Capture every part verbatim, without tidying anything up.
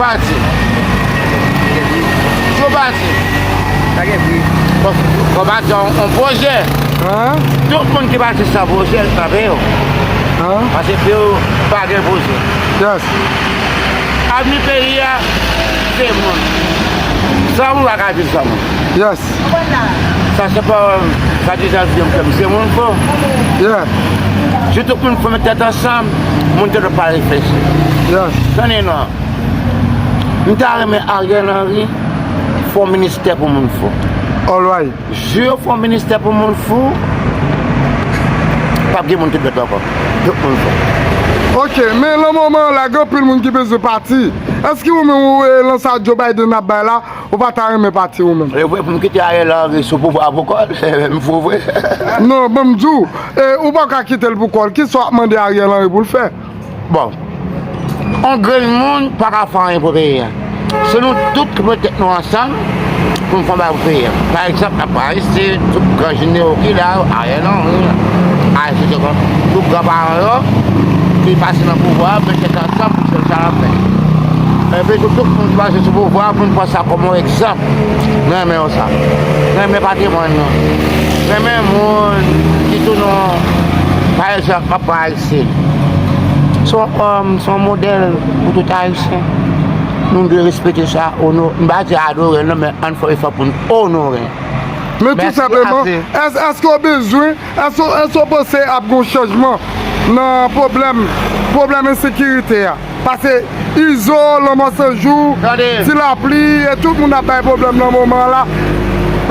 Pati. Jou pati. Fò, fò pati yon, yon pwojè. Tout moun ki pati san pwojè, l kanpe yo. Paske yo pa gen pwojè. Avni peyi a, se moun. San moun pa ka viv san moun. Sa se pa, sa deja di m ke m se moun fò. Si tout moun fò met tèt ansanm, moun te dwe pa reflechi. Tande non. M ta renmen Ariel Henry fè yon ministè pou moun fou. Alright. Jou yo fè yon ministè pou moun fou, p ap gen moun ki dwèt ankò. Tout moun fou. Ok, men nan moman an la, gen anpil moun ki bezwen pati. Èske ou menm ou, e, nan sa Joe Biden ap bay la, ou pa ta renmen pati ou menm? E vre pou m kite Ariel Henry sou pouvwa pou kò l, m fou vre. Non, ban m di w, e, ou pa ka kite l pou kò l. Kisa w ap mande Ariel Henry pou l fè? Bon, yon grenn moun pa ka fè anyen pou peyi a. Se nou tout ki mete tèt nou ansanm pou n fè yon bagay pou peyi a. Pa egzanp, n ap pran Aristide, tout gran jeneral ki la yo, Ariel Henry, Aristide, tout granparan yo ki pase nan pouvwa a, mete tèt ansanm pou fè sa n ap fè. Epi tou, tout moun ki pase sou pouvwa a, pou n pran sa kòm yon egzanp. M renmen yo sa. M renmen patrimwàn nou. M renmen moun ki tounen, pa egzanp, m ap pran Ayisyen. Se yon, um, se yon modèl pou tout Ayisyen. Nou dwe respekte sa, ono-, m pa di adore l non, men ann fè efò pou n onore l. Men tou senpleman, èske, èske w bezwen, èske, èske w panse ap gen yon chanjman nan pwoblèm, pwoblèm ensekirite a? Paske Izo, Lanmò Senjou, Ti Lapli, e tout moun ap bay pwoblèm nan moman an la.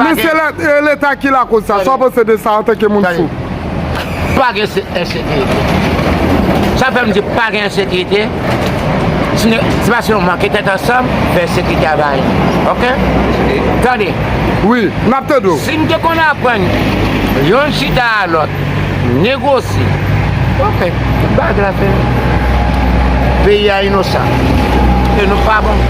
Men se lè-, e Leta ki lakoz sa. Sa w panse de sa antanke moun fou? Pa gen se-, ensekirite. Sa fè m di pa gen ensekirite, se ne-, se paske nou manke tèt ansanm, fè ensekirite a vale. Ok? Tande. Wi, n ap tande w. Si n te konn aprann youn chita a lòt, negosye. Ok, tout bagay la fè. Peyi a inosan. E nou pa bon.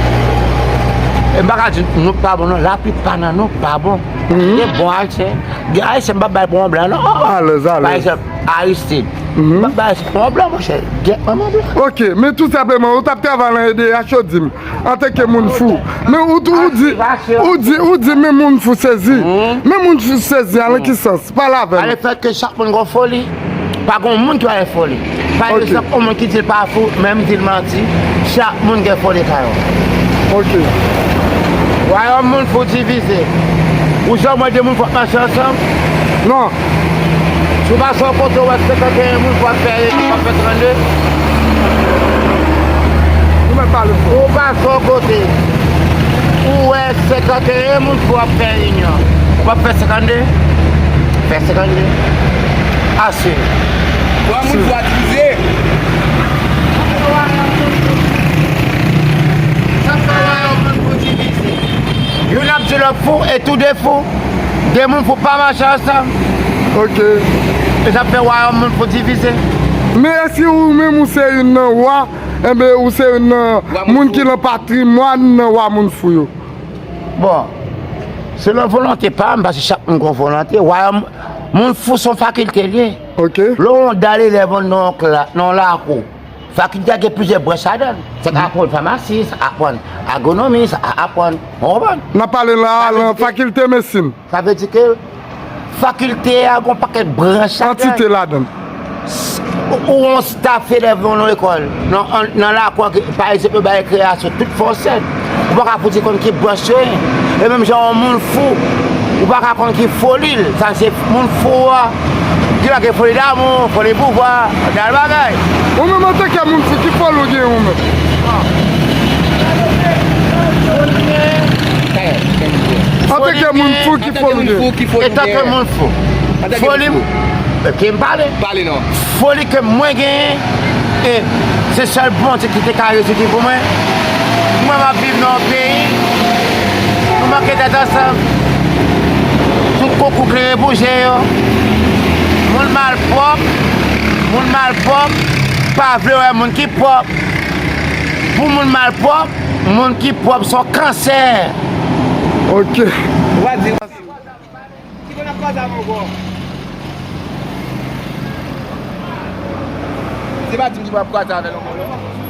E m pa ka di nou pa bon, non. Laplipa nan nou pa bon. Gen bon Ayisyen. Gen Ayisyen m p ap bay pou yon blan, non. Alèz, alèz. Pa egzanp, Aristide. M p ap bay Ayisyen pou yon blan, monchè. Gen yon blan. Ok, men tou senpleman, ou t ap travay nan E D H, yo di m, antanke moun fou. Men ou tou, ou di, ou di, ou di, men moun fou sezi. Men moun fou sezi, a, nan ki sans? Pale avè m. Alefètke chak moun gen foli. Pa gen moun ki pa gen foli. Pa egzanp, yon moun ki di l pa fou, men m di l manti. Chak moun gen foli pa yo. Ok. Wayòm moun fou divize. Ou janm wè de moun fou ap mache ansanm? Non. Si w pase yon kote, ou wè senkanteyen moun fou ap fè, ap fè trannde. Nou mèt pale fò. Ou pase yon kote, ou wè senkanteyen moun fou ap fè inyon. Ou p ap fè senkannde? Fè senkannde. Ase. Wayòm moun fou a divize. Youn ap di lòt fou, e tou de fou. De moun fou pa mache ansanm. Ok. E sa fè wayòm moun fou divize. Men èske ou menm ou se youn nan wa, enben ou se youn nan moun ki nan patrimwàn nan wa moun fou yo? Bon, selon volonte pa m, paske chak moun gon volonte, wayòm moun fou se yon fakilte l ye. Ok. Lè w yon da elèv nan yon kla-, nan yon lakou, fakilte a gen plizyè branch ladan l. Sa ka aprann famasi, sa ka aprann agronomi, sa ka aprann, ou konprann? N ap pale la a nan fakilte medsin. Sa vle di ke fakilte a gon pakèt branch ladan. Antite ladan. Ou, ou yon staf elèv nan yon lekòl, nan, an, nan lakou, pa egzanp, yo bay rekreyasyon, tout fè w sèt. Ou pa ka fouti konn ki branch yo ye. E menm jan yon moun fou, ou pa ka konn ki foli l. Sa se moun fou a. Ki pa gen foli damou, foli pouvwa, dal bagay. Ou menm antanke moun fou, ki foli w gen ou menm? Antanke moun fou, ki foli w gen? Antanke moun fou. Foli m, ke m pale. Pale non. Foli ke mwen genyen, e se sèl Bondye ki te ka rezidi pou mwen. Mwen, m ap viv nan yon peyi, nou manke tèt ansanm. Tout koukou klere pou je yo. Moun malpwòp, moun malpwòp pa vle wè moun ki pwòp. Pou moun malpwòp, moun ki pwòp se yon kansè. Ok. Ou pa di Ki konn ap kwaze avè w ankò? Se pa di m ki pral kwaze avè l ankò non.